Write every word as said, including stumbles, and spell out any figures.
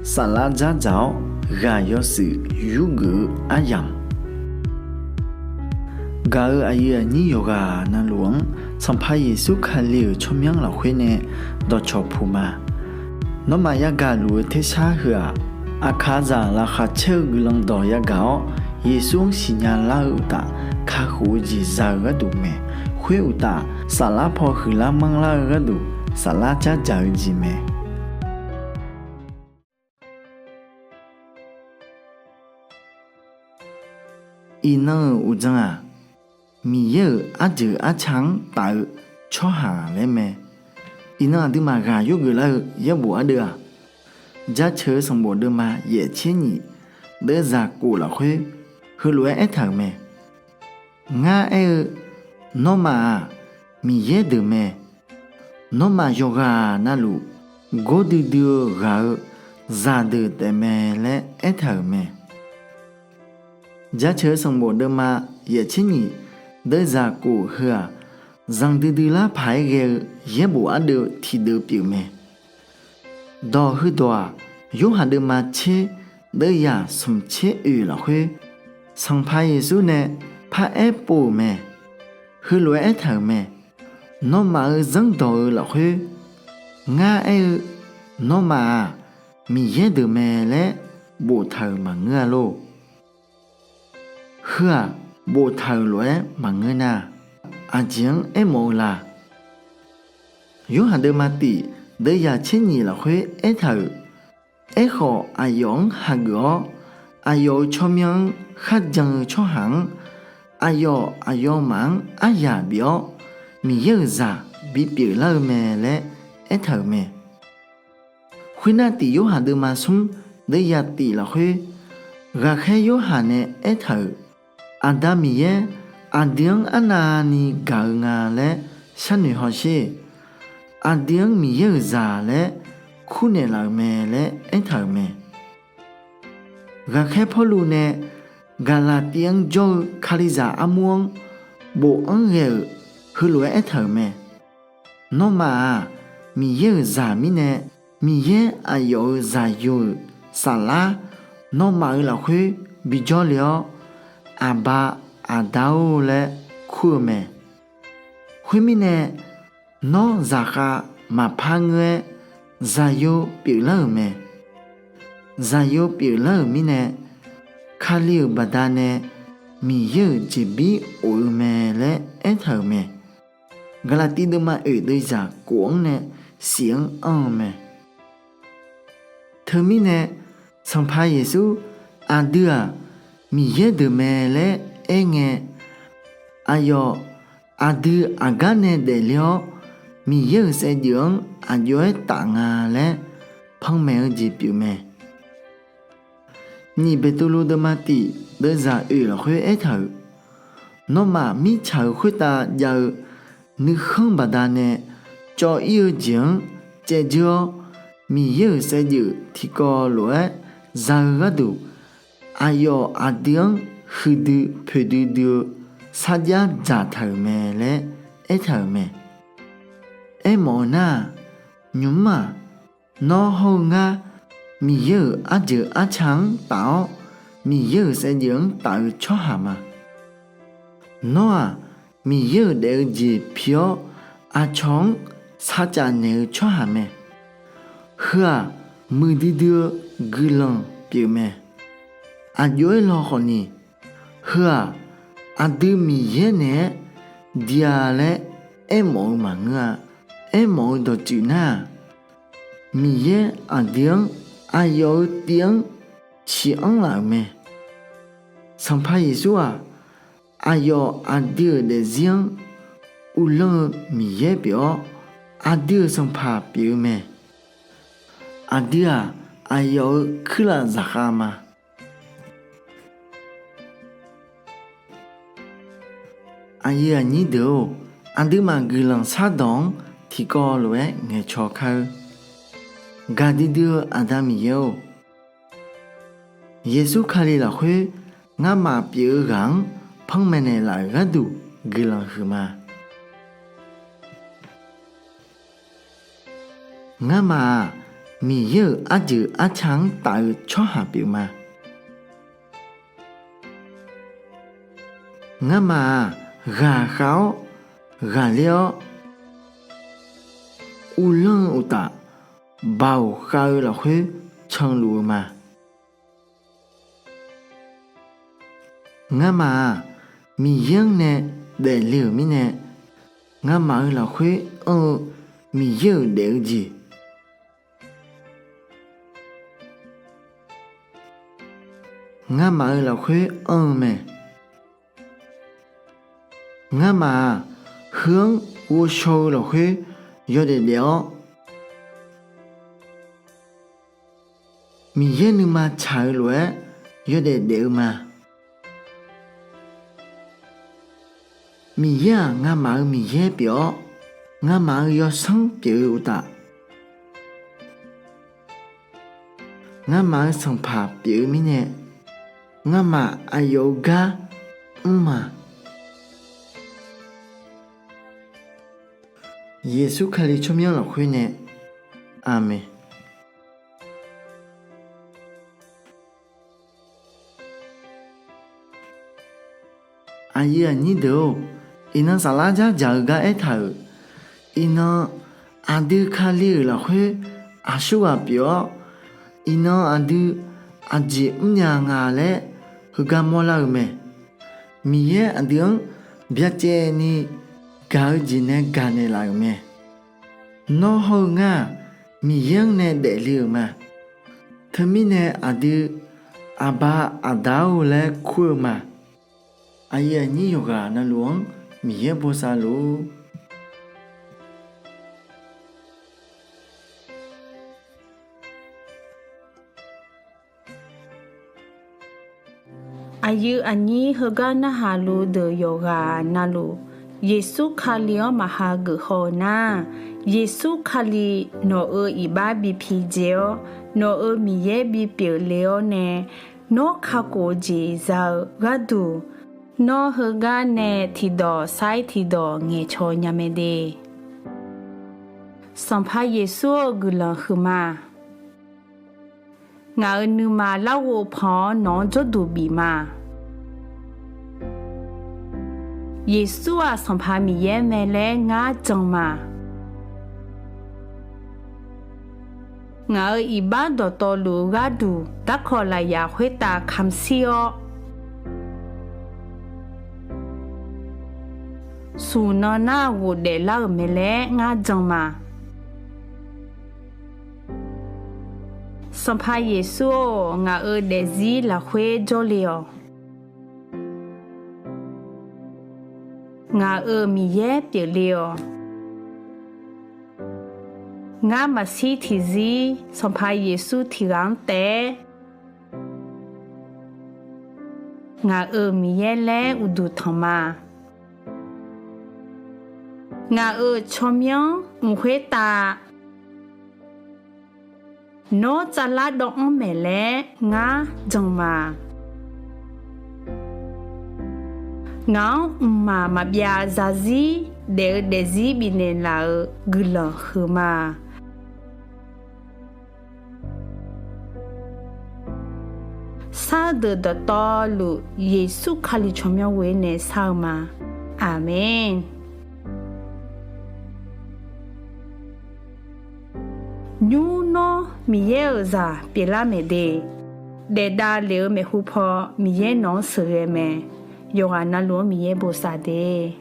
Saflar dzardzaq-awr ghaq yawshuif yurgeuf-eu aryamq, gaq-euq aqyuif aqnyir yawqghaq navluf-anr Sanqpaq Yeqsur Kali-euq tsawrmyanr lafkhoer nae dawqcawq puq ma. Nawmaf yagaq luf-eu tersar heu-aq, aqkaqzaq laqkhaq caer-eu guiqlanq dawq yagaq-awr, Yeqsur-anr siqnya lar-eu uqtaf, kakhof-eu jeq za-eu gharduq mae. Khoer uqtaf, saflar paw huiqlar manrlar-eu gharduq, saflar dzardzaq-eu jeq mae. Iqnan-euq uqdzan-aq, Miqyaer-euq arjeuq arca-anr taf-eu tsawrhaq laer mae. Iqnan aqduimaf ghaq yurgeuf lar-eu yaerbof ardeuv-aq, Jaceuq-eu sanqbof deuvma yaeftser nyif deuvzaq kof lafkhoer heulof-aer aertaq-euq mae. Ngar aer-eu, nawmaf-aq, Miqyaer deuq mae. Nawmaf yawqghaq navluf gordui dui-eu ghaq-eu zaqdeuq taefmae laer aertaq-euq mae. Jaceuq-eu sanqbof deuvma yaeftser nyif deuvzaq kof heu-aq, zanqdui dui lar paq-aer ghae-eu yaerbof ardeuv tiqdeuv pyeuf mae. Dawq heudawq-aq, Yorhaq deuvma tser deuvzaq smq tser oeq lafkhoer, Sanqpaq Yeqsur nae paraer pov-euq mae. Heulof-aer aertaq-euq mae. Nawmaf-euq zanrdawq-eu lafkhoer, ngar aer-eu, nawmaf-aq, Miqyaer deuq mae laer boftaq-euq maqngeur-a lor. Heu-aq, boftaq-euq lof-aer maqngeur nar, aqjeq-anr aermawf-eu la? Yorhaq deuvma tif deuvzaq tser nyif lafkhoer aertaq-euq, Aerkhawf, aqyawf-anr hageuf-awr, aqyawf-euq tsawrmyanr-anr kharjan-eu tsawrhaq-anr, aqyawf aqyawfmaf-anr aryaq bif-awr, Miqyaer-euq zaq bipyeuf lar-eu mae laer aertaq-euq mae. Khoernar, tif Yorhaq deuvma smr deuvzaq tif lafkhoer, ghaqkhaer Yorhaq nae aertaq-euq, Aqda Miqyaer aqdui-anr arnavni gaq-eu nga laer sharnoeq hawsher. Aqdui-anr Miqyaer-euq zaq laer kurnaeq laf-euq mae laer aertaq-euq mae. Ghaqkhaer Pawrluv nae Gaqlaqtiv-anr jawr-eu Kalizaq armur-anr bofanr ghae-euq heulof-aer aertaq-euq mae. Nawmaf-aq, Miqyaer-euq zaq mirnae, Miqyaer aqyawf-euq Zaqyo-euq saflar nawmaf-euq lafkhoer bijawr le-awr, Aqba, Aqda-or laer kur-eu mae. Khoermirnae, nawr zaqkhav maqpar ngeur-aer Zaqyo pyeuflar-euq mae. Zaqyo pyeuflar-euq mirnae, Kali-euq baqdanae Miqyaer-euq jeqbir of-eu mae laer aertaq-euq mae. Gaqlaqtiv deuvma oeq deuvzaq kof-anr nae shif-anr anr-eu mae. Teumirnae, Sanqpaq Yeqsur aqdui-aq, Miqyaer deuq mae laer aerngae, aqyawf aqdui aqgar nae daefle-awr, Miqyaer-euq saevdzeuf-anr aqjox-aer taf nga laer panmaeq-eu jeq pyeuf mae. Nyiq Beqtuvluv deuvma tif deuvzaq oeq lafkhoer aertaq-euq, nawmaf mirtsaq-euq khoertav jav-eu nuikhanr baqdanae cawv-ir-eu jeq-anr caevdzeur-awr, Miqyaer-euq saevdzeuf tiqkawv lof-aer za-eu gharduq, aqyawf aqdui-anr huiqdui poeqdui dui-eu sarjax dzaqtaq-euq mae laer aertaq-euq mae. Aermawf-eu nar-aq, nymq-mr-aq, nawr hawr-eu ngar Miqyaer-euq arjeuq arca-anr taf-awr, Miqyaer-euq saevdzeuf-anr taf-eu tsawrhaq ma. Nawr-aq, Miqyaer-euq daef-eu jeq pi-awr, aqcawq-anr saqcaf naeq-eu tsawrhaq mae. Heu-aq, muiqdui dui-eu guiqlanq pyeuf mae. Aqjox-aer law khawfni, heu-aq, aqdui Miqyaer naeq-aer di-a laer aermawf-eu maqngeur-a. Aermawf-eu dawqtsuif nar-aq, Miqyaer aqdui-anr aqyawf-euq tiv-anr ciq anr laf-euq mae. Sanqpaq Yeqsur-aq, aqyawf aqdui-euq daefzir-anr uvlanr-eu Miqyaer pyeuf-awr, aqdui-euq Sanqpaq pyeuf-eu mae. Aqdui-aq, aqyawf-euq kuirlaf zaqkhav ma. Aqyuif aqnyir deuq-or, aqduimaf guiqlanq shardawq-anr tiqkawv lof-aer ngaeqcaw kar-eur. Gaqdui dui-eu Aqda Miqyaer-or, Yeqsur Kali lafkhoer ngamaf pyeuf-eu ghaq-anr panmaeq naeqlaf-euq gharduq guiqlanq huiqma. Ngamaf-aq, Miqyaer-euq arjeuq arca-anr taf-eu tsawrhaq pyeuf ma. Ngamaf-aq, ghaqkhav-awr, ghaqler-awr, uvlanr-eu uqtaf, Baoq khav-eu lafkhoer canluf-eu ma. Ngamaf-aq, Miqyaer-anr nae daefle-euq mirnae, ngamaf-euq lafkhoer anr-eu Miqyaer-euq daef-eu jeq, ngamaf-euq lafkhoer anr-eu mae. Ngamaf-aq, heu-anr ghovshaw-eu lafkhoer yawdaef daef-awr, Miqyaer nuima tsaq-eu lof-aer yawdaef daef-eu ma. Miqyaer-aq, ngamaf-euq Miqyaer pyeuf-awr, ngamaf-euq yawsanr pyeuf-eu uqtaf, ngamaf-euq Sanqpaq pyeuf-eu mirnae, ngamaf aqyawf-eu gar mr ma. Yeqsur Kali tsawrmyanr lafkhoer nae, Aqmeq. Aqyuif aqnyir deuq-or, iqnan saflar dzardzaq-eu gar aertaq-euq, iqnan aqdui Kali-euq lafkhoer aqsurghaq pyeuf-awr, iqnan aqdui aqjeq mrnya nga laer heugar mawrlar-eu mae. Miqyaer aqdui-anr byacaevni gaq-eu jeq nae gaqnaeq laf-euq mae. Nawr hawr-eu ngar-aq, Miqyaer-anr nae daefle-euq ma. Teumirnae aqdui aqba Aqda-or laer kur-eu ma. Aqyuif aqnyir yawqghaq navluf-anr Miqyaer bosav luf-ur. Aqyuif aqnyir heugar narhaq luf deuq yawqghaq navluf, Yeqsur Kali-anr maqha geuf haw-eu nar, Yeqsur Kali nawq-euq iqbax bi pidzae-awr, nawq-euq Miqyaer bipyeuf le-awr nae, nawr kakhof-eu jeq za-eu gharduq, nawr heugar nae tiqdawq sair tiqdawq ngaeqcawq nya mae de. Sanqpaq Yeqsur-or, guiqlanq huiqma. Ngaq-euq nuima larghov pan-awr nawq-anr jawrduq bif ma. Yeqsur-aq Sanqpaq Miqyaer mae laer ngar jan ma. Ngaq-euq iqbax dawqtawvluf-eu gharduq darkawq lafyaq khoertav kamqshir-awr, smq nan nar ghofdaef lar-euq mae laer ngar jan ma. Sanqpaq Yeqsur-or, ngaq-euq daefzir lafkhoer jawrle-awq. Ngaq-euq Miqyaer pyeufle-awq. Ngar maqshir tiqzir Sanqpaq Yeqsur tiqghaq-anr taef-aer ngaq-euq Miqyaer laer uqduq tanq ma. Ngaq-euq tsawrmyanr mq khoertav nawr tsavlar dawv-anr maeq laer ngar jan ma. Ngaq-anr mqmaq maqbyav zarzir daef-eu daefzir bifnaeq laf-euq guiqlanq huiqma. Sar deuq dawqtawvluf Yeqsur Kali tsawrmyanr ghoer nae sar-eu ma. Aqmeq. Nymr nawr Miqyaer-euq zaq pyeuflar maeq de. Daefdav lef-eu maeqhu paw Miqyaer nawq-anr sheuqghae mae. Yawqghaq navluf-anr Miqyaer bosav de.